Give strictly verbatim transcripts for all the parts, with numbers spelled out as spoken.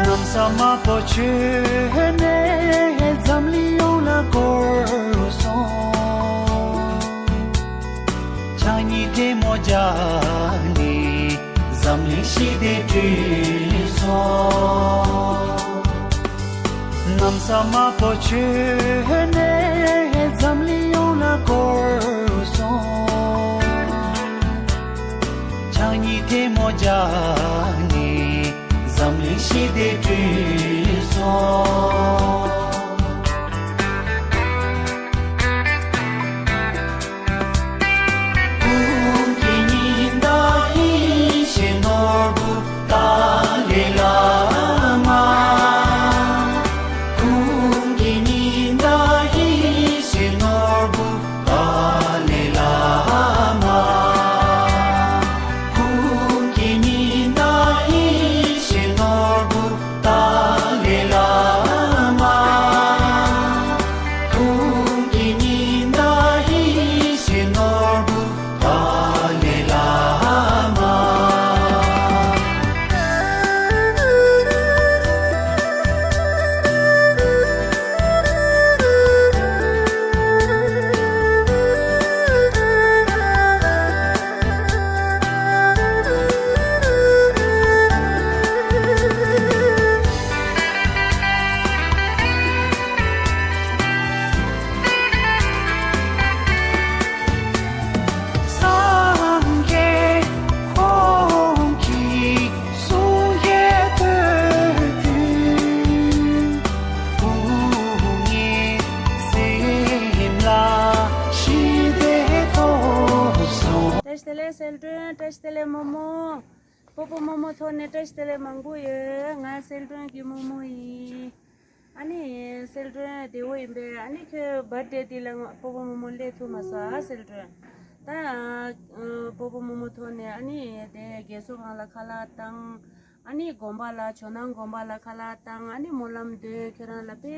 གནམ་ས་དམར་པོ་བྱོན་ནས་འཛམ་གླིང་ཡོངས་ལ་བསྐོར་སོང་། ཕྱག་གཉིས་ཐལ་མོ་སྦྱར་ནས་འཛམ་གླིང་ཞི་བདེ་བསྐྲུན་སོང་། གནམ་ས་དམར་པོ་བྱོན་ནས་འཛམ་གླིང་ཡོངས་ལ་བསྐོར་སོང་། ཕྱག་གཉིས་ཐལ་མོ་སྦྱར་ནས་འཛམ་གླིང་ཞི་བདེ་བསྐྲུན་སོང་། ཀུན་མཁྱེན་ཉི་ཟླ་ཡེ་ཤེས་ནོར་བུ་ཏཱ་ལའི་བླ་མ། ཀུན་མཁྱེན་ཉི་ཟླ་ཡེ་ཤེས་ནོར་བུ་ཏཱ་ལའི་བླ་མ། ཀུན་མཁྱེན་ཉི་ཟླ་ཡེ་ཤེས་ནོར་བུ་ཏཱ་ལའི་བླ་མ། ཀུན་མཁྱེན་ཉི་ཟླ་ཡེ་ཤེས་ནོར་བུ་ཏཱ་ལའི་བླ་མ། སངས་རྒྱས་ཁོང་གིས་གསུང་སྐད་ཐོས་དུས། སྐུ་ངའི་སེམས་ལ་ཞི་བདེ་ཐོབ་སོང་། བཀྲ་ཤིས་བདེ་ལེགས་གསལ་སྒྲོན། བཀྲ་ཤིས་བདེ་ལེགས་རྨོ་མོ། སྤོ་བོ་རྨོ་མོ་ཐོག་ནས་བཀྲ་ཤིས་བདེ་ལེགས་མང་པོ་ཡོད། ང་གསལ་སྒྲོན་གྱི་རྨོ་མོ་ཡིན། ཨ་ནི་གསལ་སྒྲོན་བདེ་བོ་ཡིན་པས། ཨ་ནི་ཁྱོད་བར་ཌེ་དེ་ལ་སྤོ་བོ་རྨོ་མོ་སླེབས་ཐུབ་མ་སོང་ཨ་གསལ་སྒྲོན། ད་ཨ་སྤོ་བོ་རྨོ་མོ་ཐོག་ནས་ཨ་ནི་དེ་རྒས་གསོ་ཁང་ལ་ཁ་ལག་བཏང་། ཨ་ནི་དགོན་པ་ལ་ཇོ་ནང་དགོན་པ་ལ་ཁ་ལག་བཏང་། ཨ་ནི་སྨོན་ལམ་འདོན། ཁྱོད་རང་ལ་དཔེ་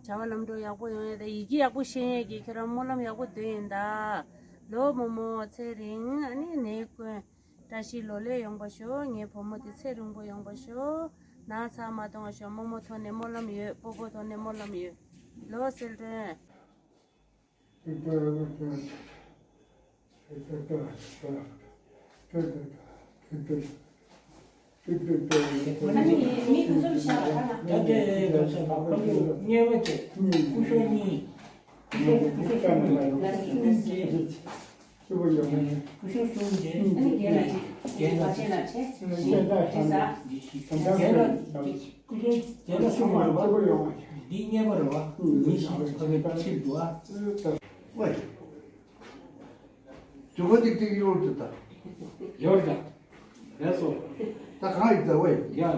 བྱ་བ་ལམ་འགྲོ་ཡག་པོ་ཡོང་ཡས་དང་ཡི་གེ་ཡག་པོ་ཤེས་ཡས་ཀྱི་ཁྱོད་རང་སྨོན་ལམ་ཡག་པོ་འདོན་ཡིན་ད། ལོ་རྨོ་མོ་ཚེ་རིང་། ཨ་ནི་ནད་ཀུན་བཀྲ་ཤིས་ལོ་ལེགས་ཡོང་བ་ཤོག་ངའི་བུ་མོ་དེ་ཚེ་རིང་པོ་ཡོང་བ་ཤོག་ན་ཚ་མ་གཏོང་བ་ཤོག་རྨོ་མོ་ཐོག་ནས་སྨོན་ལམ་ཡོད། སྤོ་བོ་ཐོག་ནས་སྨོན་ལམ་ཡོད། ལོ་གསལ་སྒྲོན། ད་ལྟའི་ག་ས་མ་ཁོ་ལུ་དམྱལ་བ་བྱས། སྐུ་ཞབས་གཉིས། སྐུ་ཞབས་སྐུ་ཞབས་གསུམ་རེད། སྐུ་ཞབས་གསུམ་རེད། སྐུ་ཞབས་གསུམ་རེད། རྒན་ལགས་ཀྱི་རྒན་ལགས་ཀྱི་རྒན་ལགས་ཀྱི་སྐུ་ཞབས་རྒན་ལགས་གསུམ་མ་རེད་པ། འདི་དམྱལ་བ་རེད་པ། མི་ཞིག་ཕ་གི་ཁྲིད་འདུག་ཨ། ཝེ། ཇོ་ཁོ་ཏིག་ཏིག་ཡོད་འདུག་ད། ཡོད་རེད་ད། ལགས་སོ། ད་གང་ཡིན་ད་ཝེ། ཡ་ན།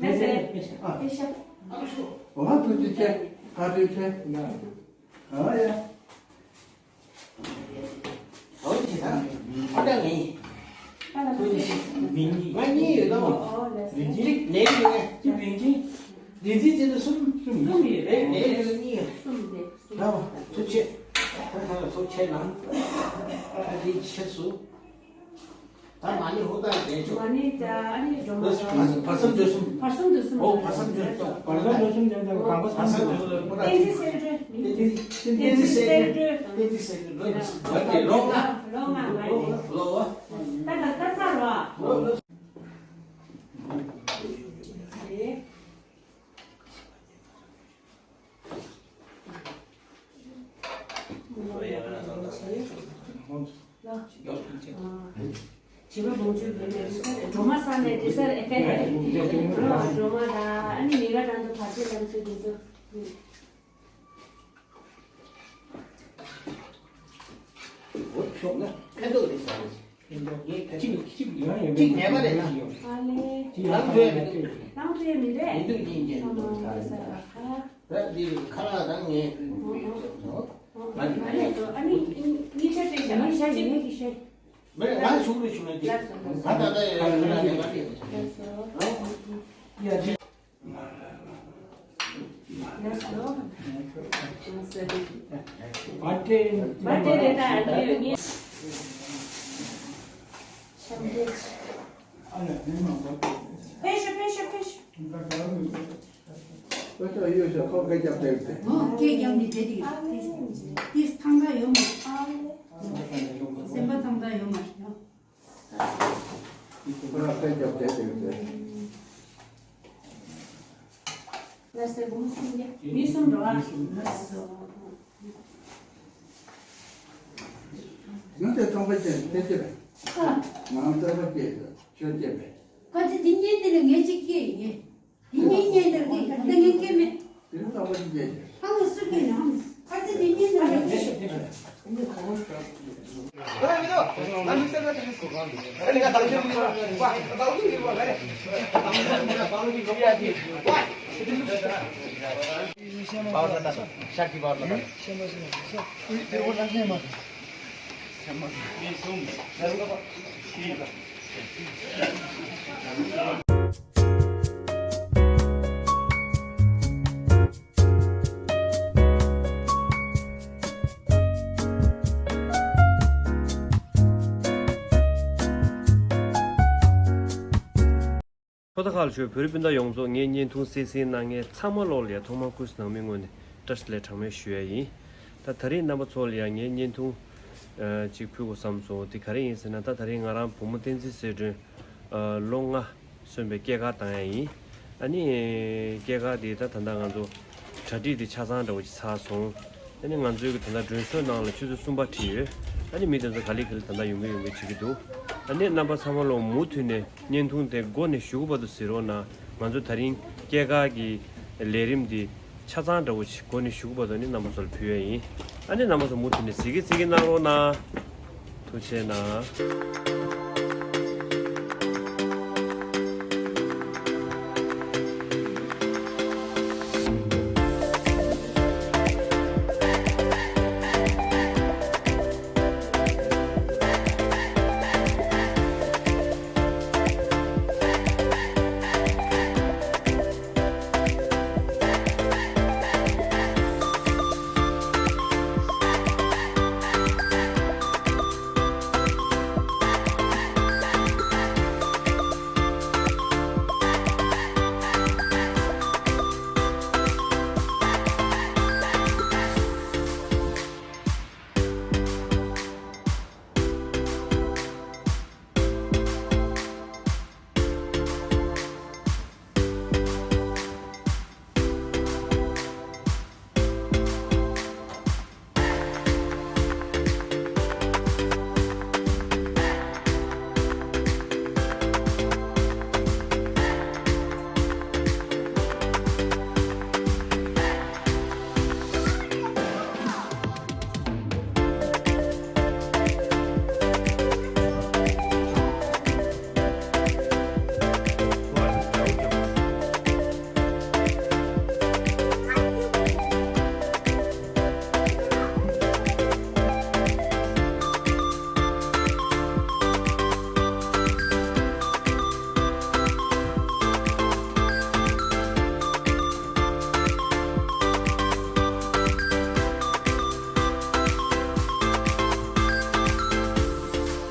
ལགས་སེ། ཨ། ཨ་ཤ། ཨོ་ཧ་ཐུགས་རྗེ་ཆེ། བཀའ་དྲིན་ཆེ། ཡ། ཨ་ཡ། ཨོ་ཅི་ད། ཨ་ད་ངའི། ང་གཉིས་ཡོད་དམ། ལས་ཀྱི་ལས་ཀྱི་ལས་ཀྱི་ལས་ཀྱི་ལས་ཀྱི་ལས་ཀྱི་གསུམ་གསུམ་ཡོད་རེད། ལས་ཀྱི་གཉིས་ཡོད། གསུམ་རེད། གསུམ། ལ་བ་ཚུར་ཆེ། ཚུར་ཆེ་ལང་། ཨ་དེ་ཆེ་སུ། ད་མ་ནི་ཧུ་ད་དེ་ཆོ། མ་ནི་ད་ཨ་ནི་སྒྲོལ་མ་བར་བར་གསུམ་འདོད་གསུམ། བར་གསུམ་འདོད་གསུམ། ཨོ་བར་གསུམ་འདོད་གསུམ། བར་གསུམ་འདོད་གསུམ་ཅན་དང་གང་པ་བར་གསུམ་འདོད་གསུམ། བསྟན་འཛིན་གསལ་སྒྲོན། བསྟན་འཛིན་གསལ་སྒྲོན། བསྟན་འཛིན་གསལ་སྒྲོན། ལོ་ལོ་ལོ་ལོ། ད་ད་ད་ཚར་བ། ལོ་ལོ། བྱིས་པ་བུམ་ཆུ་བུད་མེད་འདི་ས་རེད། སྒྲོལ་མ་ས་ནས་འདི་ས་རེད། སྒྲོལ་མ་ལ་ཨ་ནི་མི་དགའ་དང་དུ་བར་ཆད་ལམ་ཚུལ་འདི་ཚོ། འོ་ཆོག་ན་ཕན་ཐོགས་རེད་ཟེར་བ་ཞིག་ཡིན་འགྲོ། ངས་གཅིག་གཅིག་ཡང་ཡོད་གཅིག་ཉན་པ་རེད་ན། ཨ་ལེ། གཅིག་ལངས་འགྲོ་ཡ་མི་འདུག་ལངས་འགྲོ་ཡ་མི་འདུག་མི་འདུག་ཡིན་གྱི་འདུག་ཨ་ས་ཨ་ཧ། ད་འདི་ཁ་ལག་དང་ངས་ཨོ་ཨོ་ང་ནི་ཨ་ལེ་སོ་ཨ་ནི་གཉིས་ཆ་དེ་བཞག་གཉིས་ཆ་ཡིན་གྱི་ཤེས། མེད་ང་ཞུགས་རེ་ཞུ་ན་དེ་ལགས་སོ་ལགས་སོ། ང་ད་ལྟ་ཡ་ཁ་ལག་ངས་མ་ལས་ཡོད་ལགས་སོ། ཡ་དེ། ང་ཚོས་ཚོང་པ་བྱས་ནས་ཕལ་ཆེར་ང་རྩ་བ་སྐྱེས་ཆོས་སྐྱེས་པས། ཁ་ཚི་འདི་ཉིན་འདི་ལ་ངས་ཅིག་སྐྱེས་ཡིན། འདི་ཉིན་ཉིན་འདིར་འདི་ད་ངས་སྐྱེས་མེད། དེ་རིང་ཚོང་པ་ཅིག་སྐྱེས་ཆེ། ཧང་སུ་སྐྱེས་ནས་ཧང་ཁ་ཚི་འདི་ཉིན་འདིར་ངས་སྐྱེས། ཐོག་མཐའ་ཁག་ལ་ཞུ་བའི་བོད་རིགས་སྤུན་ཟླ་ཡོངས་རྫོགས། ངའི་བརྙན་ཐུང་གསན་གཟིགས་གནང་མཁན་ཚང་མ་ལོག་ལ་ཡ་ཐོག་མར་ཁུ་སིམ་ནང་མིའི་ངོས་ནས་བཀྲ་ཤིས་བདེ་ལེགས་གྲངས་མེད་ཞུ་ཡ་ཡིན། ད་ད་རེས་རྣམ་པ་ཚོ་ལ་ཡ་ངའི་བརྙན་ཐུང་ཨ་ཅིག་ཕུལ་དགོས་བསམ་སོང་། དེ་ག་རེ་ཡིན་ཟེར་ན། ད་ད་རེས་ང་རང་བུ་མོ་བསྟན་འཛིན་གསལ་སྒྲོན་ཨ་ལོ་ལྔ་སོན་པའི་སྐྱེས་སྐར་བཏང་ཡ་ཡིན། ཨ་ནི་སྐྱེས་སྐར་དེ་ད་ད་ལྟ་ང་ཚོ་གྲ་སྒྲིག་དེ་ཆ་ཚང་འདྲ་བོ་ཅིག་ཚར་སོང་། ཨ་ནི་ང་ཚོའི་གི་ད་ལྟ་མགྲོན་ཤོག་ནང་ལ་ཆུ་ཚོད་གསུམ་པ་བྲིས་ཡོད། ཨ་ནི་མི་དེ་ཚོ་ག་ལེ་ག་ལེ་ད་ལྟ་ཡོང་གི་ཡོང་གི་བྱེད་ཀྱི་འདུག་ཨ་ནི་རྣམ་པ་ཚང་མ་ལོ་མུ་མཐུད་ནས་བརྙན་ཐུང་དེ་འགོ་ནས་གཞུག་གུ་བར་དུ་གཟིགས་རོགས་གནང་། ང་ཚོ་ད་རིང་སྐྱེས་སྐར་གྱི་ལས་རིམ་འདི་ཆ་ཚང་འདྲ་བོ་ཞིག་འགོ་ནས་གཞུག་གུ་བར་དུ་ནི་རྣམ་པ་ཚོ་ལ་ཕུལ་ཡ་ཡིན། ཨ་ནི་རྣམ་པ་ཚོ་མུ་མཐུད་ནས་གཟིགས་ཀྱི་གཟིགས་ཀྱི་གནང་རོགས་གནང་། ཐུགས་རྗེ་གནང་།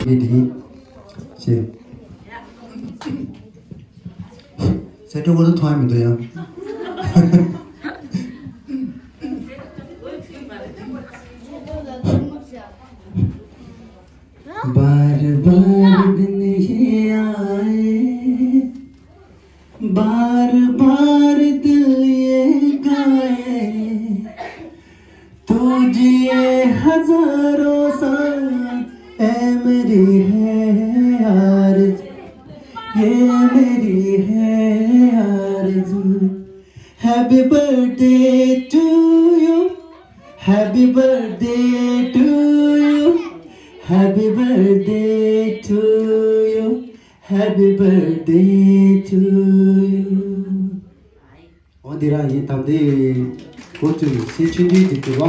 མི་དེ་ཡིན། ཞེས། ཟེར་སྤྲོ་པོ་དུ་མཐོང་ཡ་མི་འདུག་ཡང་། बार बार दिन ये आए, बार बार दिल ये गाए, तू जिए हजारों साल, ऐ मेरी है आरज़ू, ये मेरी है आरज़ू। Happy birthday to you, happy birthday to you, Happy birthday to you. Happy birthday to you. འོ་འདི་རང་ཡིན། དམ་དེ་འགོ་ཚུགས་ཡིན། སེ་ཆུང་དུས་ཀྱི་དུ་བ།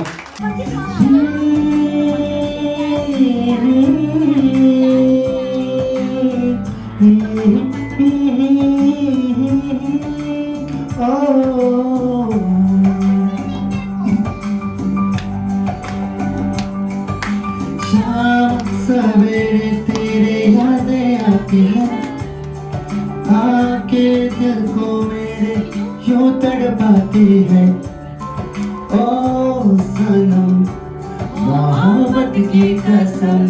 शाम सवेरे तेरे यादें आती है, आके दिल को मेरे यूं तड़पाती है। ओ सनम, मोहब्बत की कसम।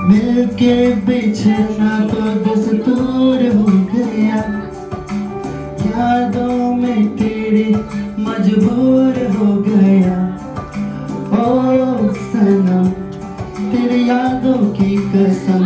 मिलके बिछड़ना तो दस्तूर हो गया, यादों में तेरे मजबूर हो गया। ओ सनम, तेरे यादों की कसम।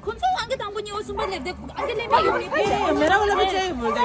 ཁོ་ཚོ་ཨང་ཀི་དང་པོ་གཉིས་པ་གསུམ་པ་སླེབས་དེ་ཨང་ཀི་ལེན་མི་ཡོང་ནི། མེ་རང་ལ་མི་ཆེ་ཡོད་མོད།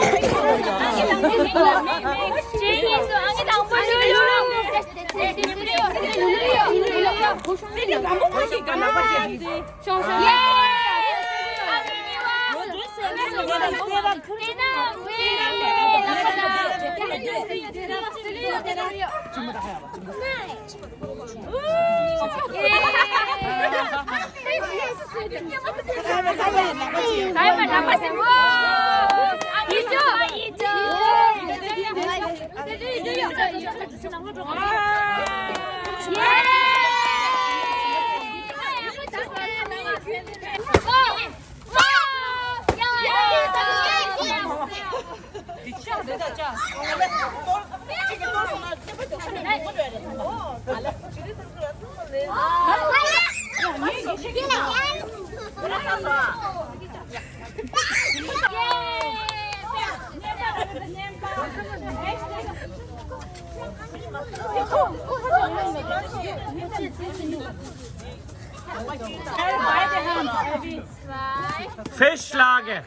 Fischlage.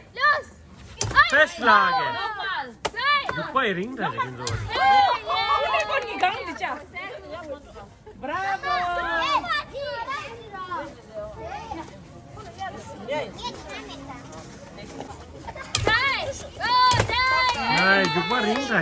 Fischlage. Super ring da, ring da. Bravo! Nice, super ring da.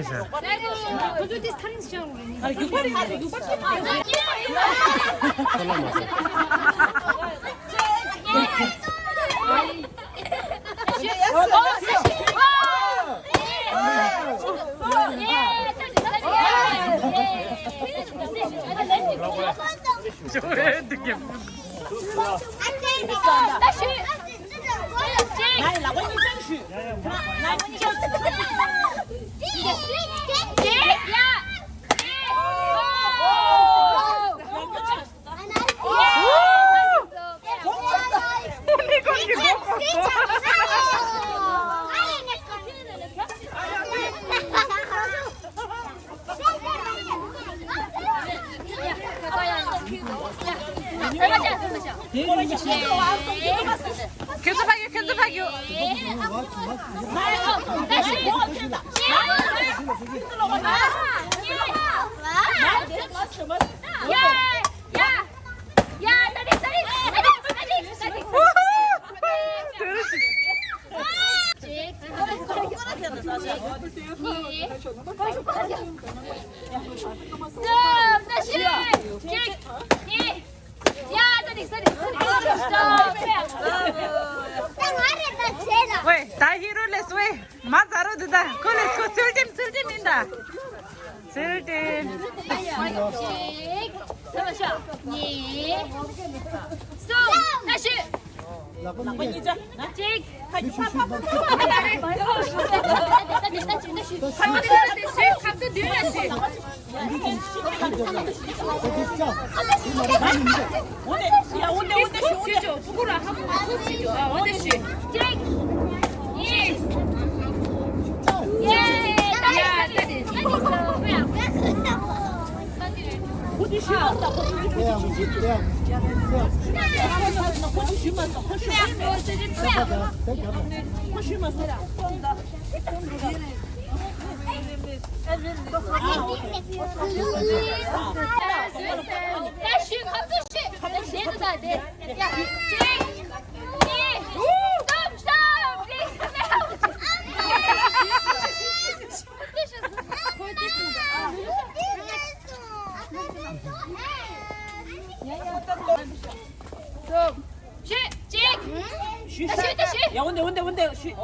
ཁྱོད་ཚོ་ཕ་གི་ཁྱོད་ཚོ་ཕ་གི། ཝེ། ད་ཧི་རོ་ལས་ཝེ། མ་ཛ་རོ་འདི་ད། ཁོ་ལས་ཁོ་ཚུལ་ཁྲིམས་ཚུལ་ཁྲིམས་ཡིན་ད། ཚུལ་ཁྲིམས། གཅིག་གཉིས། གསུམ། ད་ཤི། ལག་པ་གཉིས་ཀ་གཅིག་གཅིག་གཅིག་ཡ། འོན་ཏེ་འོན་ཏེ་འོན་ཏེ། ཤི་ཤི།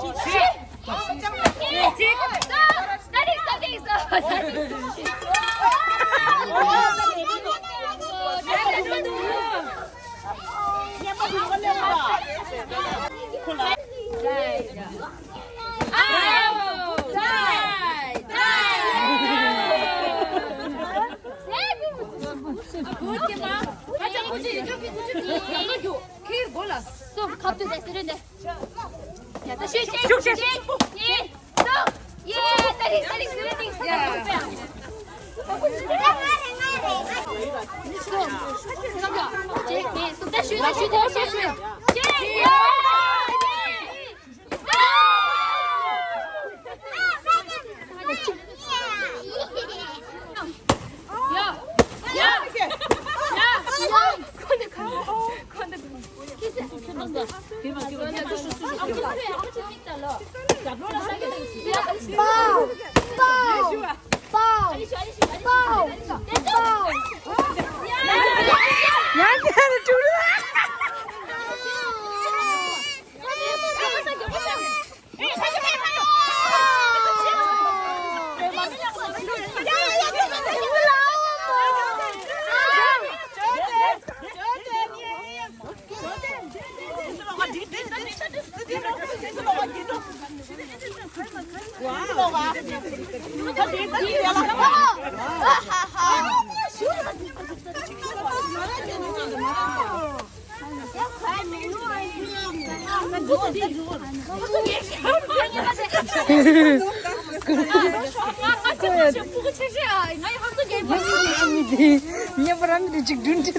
ཉེ་པར་མི་དེ་ཅིག་བསྒྲུན་ཏེ།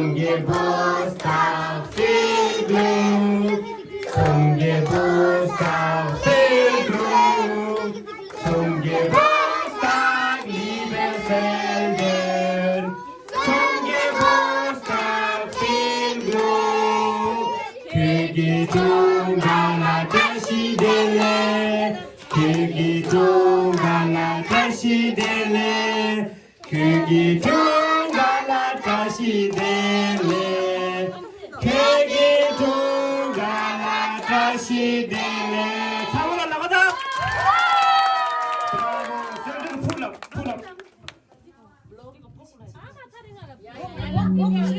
Zum Geburtstag viel Glück, zum Geburtstag viel Glück, zum Geburtstag, liebe Felder, zum Geburtstag viel Glück. ཁྱེད་ཀྱི་སྒྲུང་ག་ལ་བཀྲ་ཤིས་བདེ་ལེགས། ཁྱེད་ཀྱི་སྒྲུང་ག་ལ་བཀྲ་ཤིས་བདེ་ལེགས། ཁྱེད་ཀྱི་སྒྲུང་ག་ལ་བཀྲ་ཤིས་བདེ་ལེགས། ཁྱེད་ཀྱི་སྒྲུང་ག་ལ་བཀྲ་ཤིས་བདེ་ལེགས། ཚང་མ་ལ་ལག་པ་ཐོབ། Bravo། སེམས་ཁྲལ་ཕུགས་ལ་ཕུགས་ལ།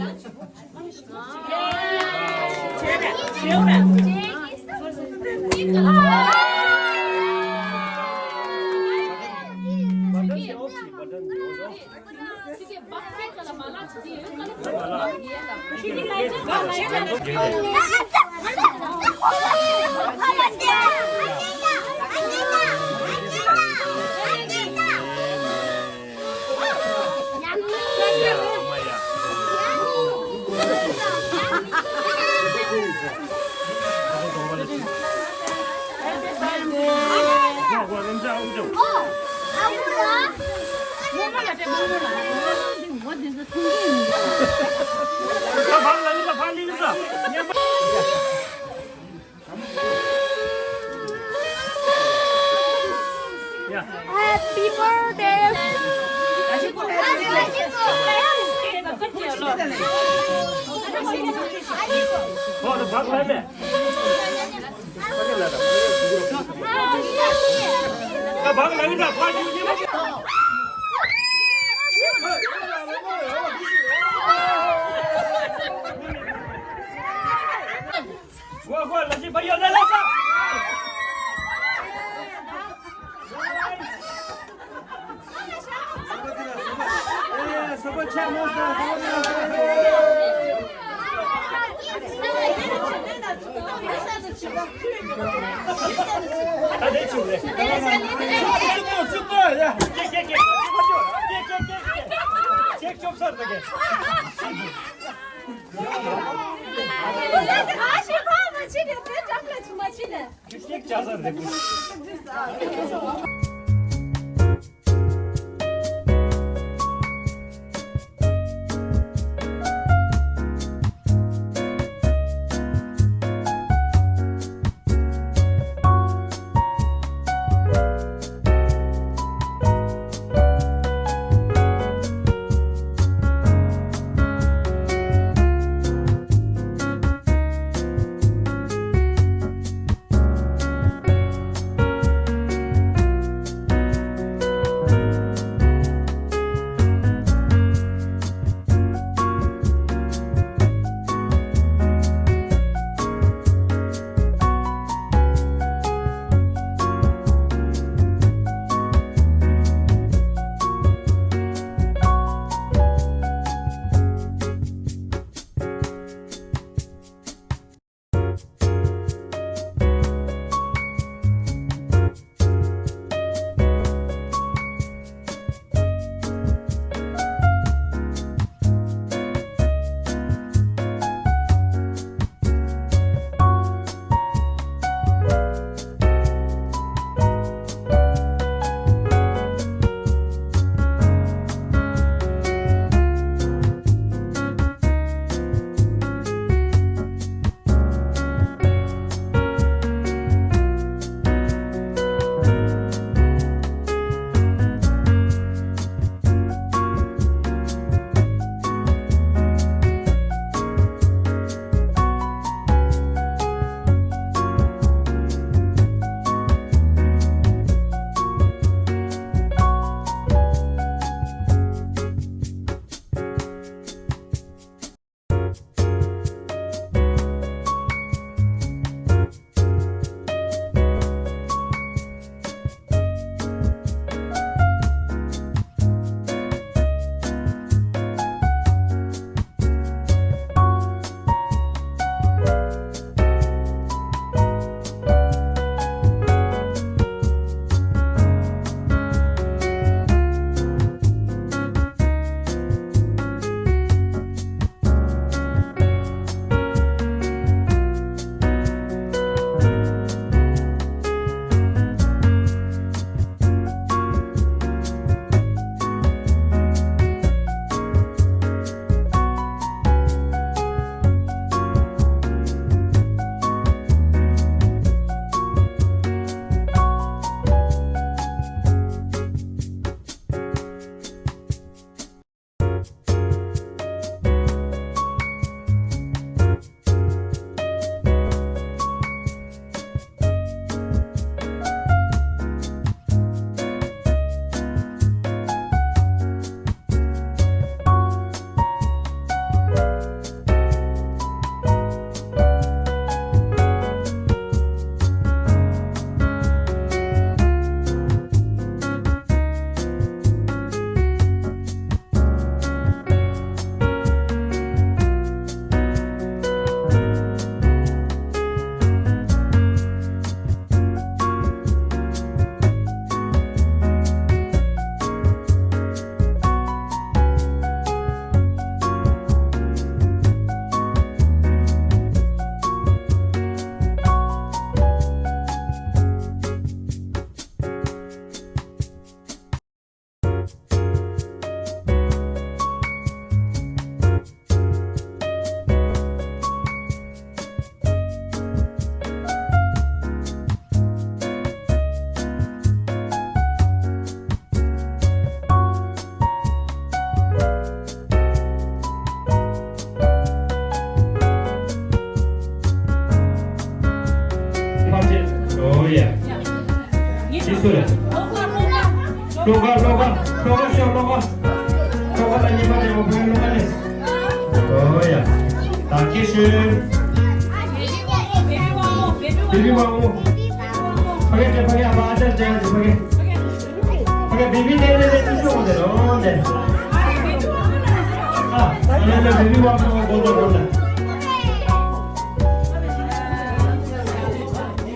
Happy birthday. baby mama. Pakai, pakai, apa aja, jangan pakai. Pakai baby, deh, deh, deh, cucu, deh, dong, deh. Ah, ada, ada baby mama, bodoh, bodoh.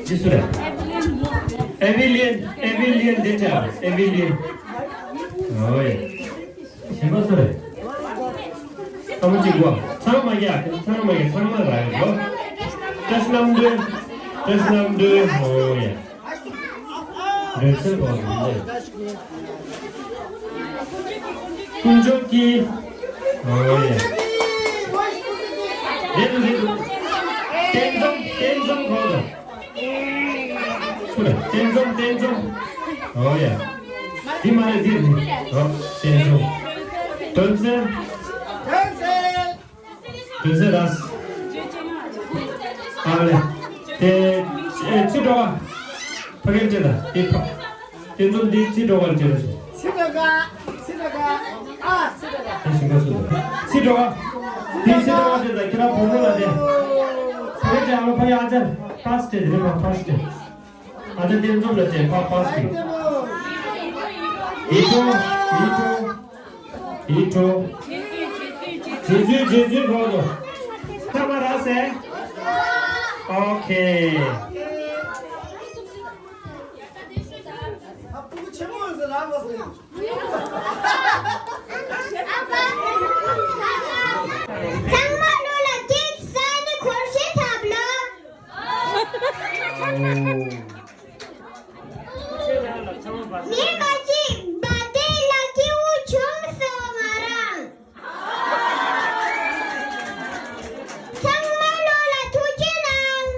Jisura. Evelyn, Evelyn, deh, Evelyn. Oh, ya. ཞིམ་པ་སུ་རེད། ཨ་མ་གཅིག་གོ། ཚང་མ་ཡ། ཚང་མ་ཡ། ཚང་མ་ར་ཡོད་གོ། བཀྲ་ཤིས་རྣམ་གྲོལ། བཀྲ་ཤིས་རྣམ་གྲོལ། ཧོ་ཡ། འདོད་སེམས་པོ་ཡིན་ལེ། ཀུན་སྦྱོར་གྱི། ཧོ་ཡ། རེད་འདུག་རེད་འདུག་རྟེན་འཛོམས། རྟེན་འཛོམས་གོ་དང་། སུ་རེད། རྟེན་འཛོམས། རྟེན་འཛོམས། ཨོ་ཡ། འདི་མ་རེད། འདི་རེད། ཨོ། རྟེན་འཛོམས། དོན་གསལ། དོན་གསལ། དོན་གསལ་ར། ཨ་ལེ། དེ་ཚི་སྒྲོག་ག་ཕ་གིར་བྱེད་ད། དེ་ཕ། རྟེན་འཛོམས་འདི་ཚི་སྒྲོག་གར་བྱེད་རོགས་ཞུ། ཚི་སྒྲོག་ག་ཚི་སྒྲོག་ག་ཨ་ཚི་སྒྲོག་ག་དེ་ཞིང་ཁ་སུ། ཚི་སྒྲོག་ག་དེ་ཚི་སྒྲོག་ག་དེ་ད་ཁྱེད་རང་བུ་མོ་ལ་དེ། ཕ་གིར་བྱེད། ཨ་ལོ། ཕ་གིར་ཨ་ཅར་པཱས་ཏེ་དེ་རེད་པ། པཱས་ཏེ། ཨ་ཅག་རྟེན་འཛོམས་ལ་བྱས། པ་པཱས་ཀྱི། ཡིད་འཕྲོག་ཡིད་འཕྲོག་ཡིད་འཕྲོག་རྗེ་བཙུན། རྗེ་བཙུན་གོ་དོ། ཐ་མ་ར་སེ། ཨོ་ཁེ། ཚང་མ་ལོ་ལ་ཏིག་ས་ནི་འཁོར་ཤེས་ཐབས་ལོ། ངས་མ་གཅིག་བ་དེ་ལ་སྐྱེ་བོ་བྱུང་སོང་ང་རང་། ཚང་མ་ལོ་ལ་ཐུགས་རྗེ་གནང་།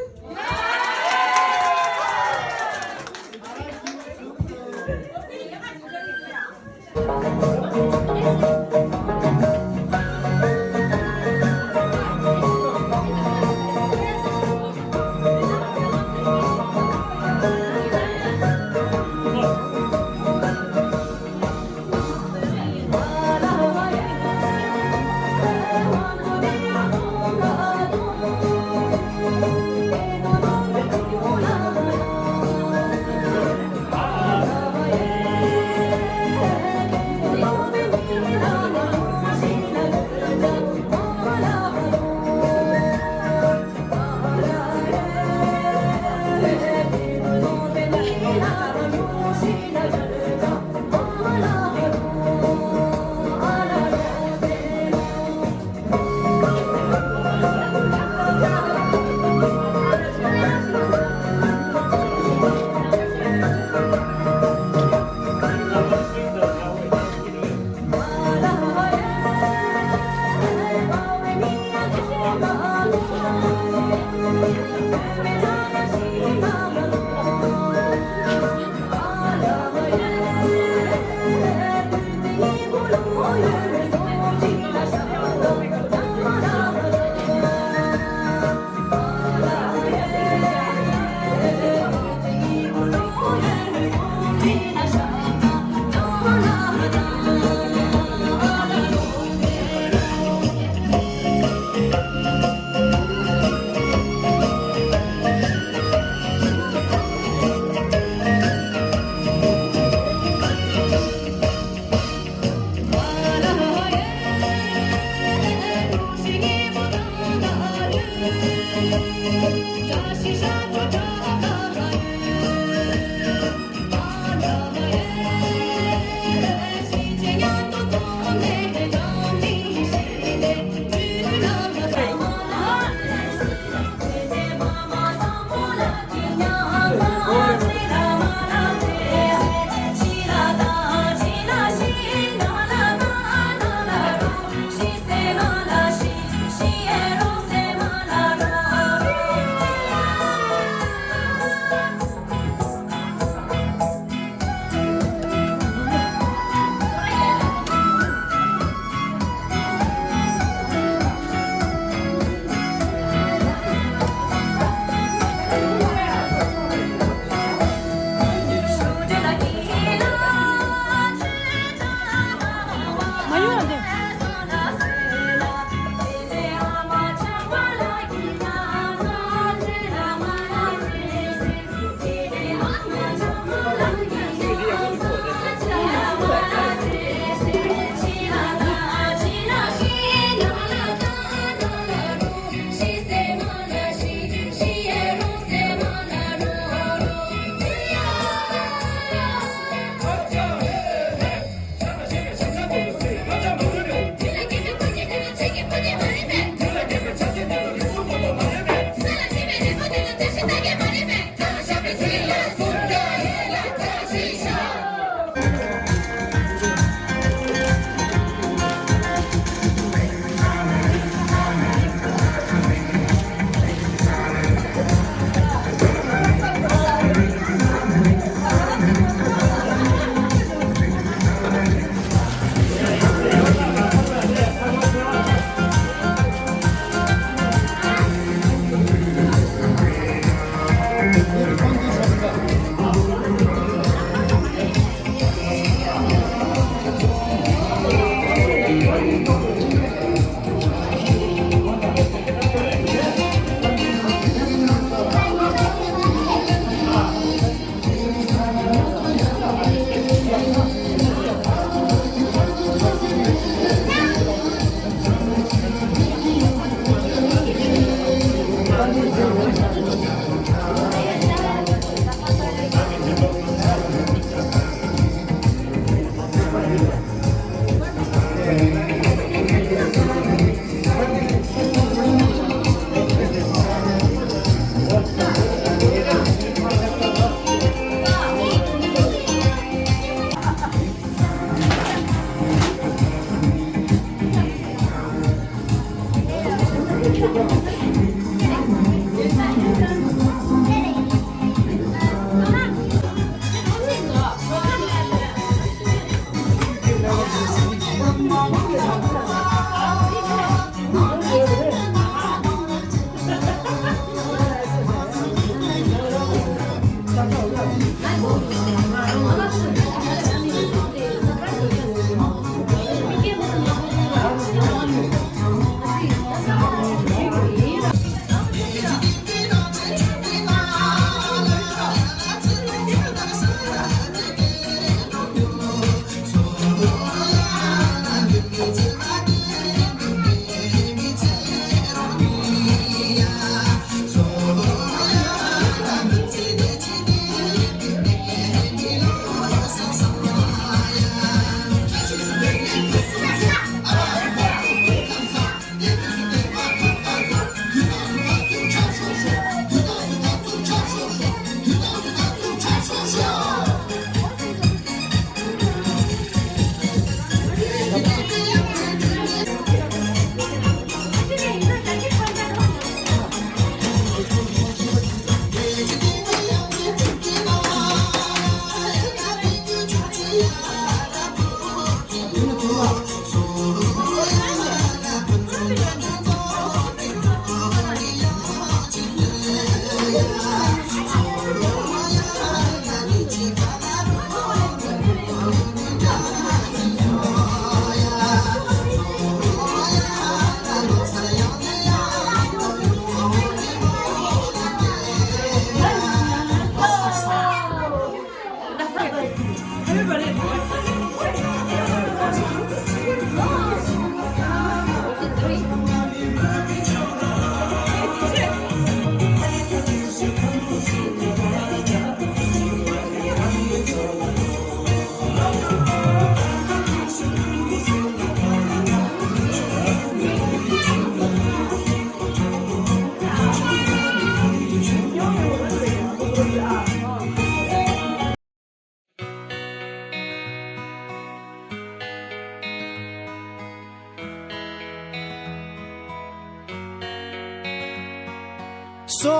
སོ།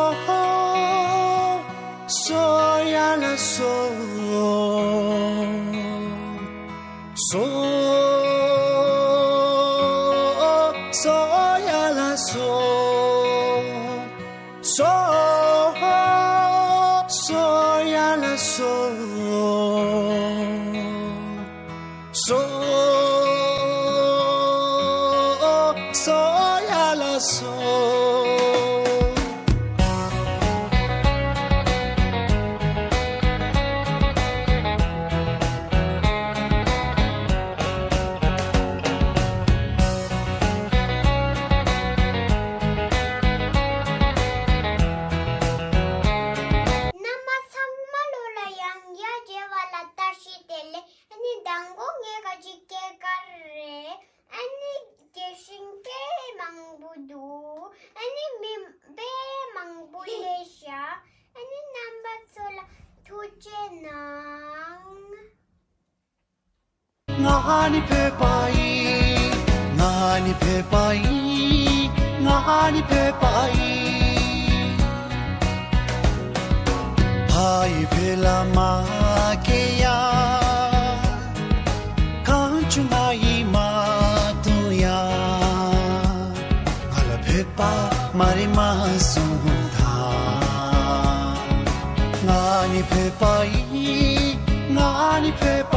སོ་ཡ་ལ་སོ། སོ། སོ་ཡ་ལ་སོ། སོ། སོ་ཡ་ལ་སོ། སོ། སོ་ཡ་ལ་སོ། རྣམ་པ་ཚང་མ་ལོ་ལ་ཡང་ཡ་བྱེ་བ་ལ་བཀྲ་ཤིས་བདེ་ལེགས། ཨ་ནི་མདང་དགོང་ངས་ག་ཅིག་སྐྱེས་སྐར་རེད། ཨ་ནི་དགེ་བཤེས་དཔེ་མང་པོ་འདུག་ཨ་ནི་མི་དཔེ་མང་པོ་སླེབས་ཤག་ཨ་ནི་རྣམ་པ་ཚོ་ལ་ཐུགས་རྗེ་གནང་། ང་ནི་བོད་པ་ཡིན། ང་ནི་བོད་པ་ཡིན། ང་ནི་བོད་པ་ཡིན། ཕ་ཡི་བོད་ལ་མ་སྐྱེས་ཡ། གང་བྱུང་ང་ཡིས་མ་བཏུང་ཡ། ང་ལ་བོད་པ་མ་རེད་མ་གསུངས་དང་། ང་ནི་བོད་པ་ཡིན། ང་ནི་བོད་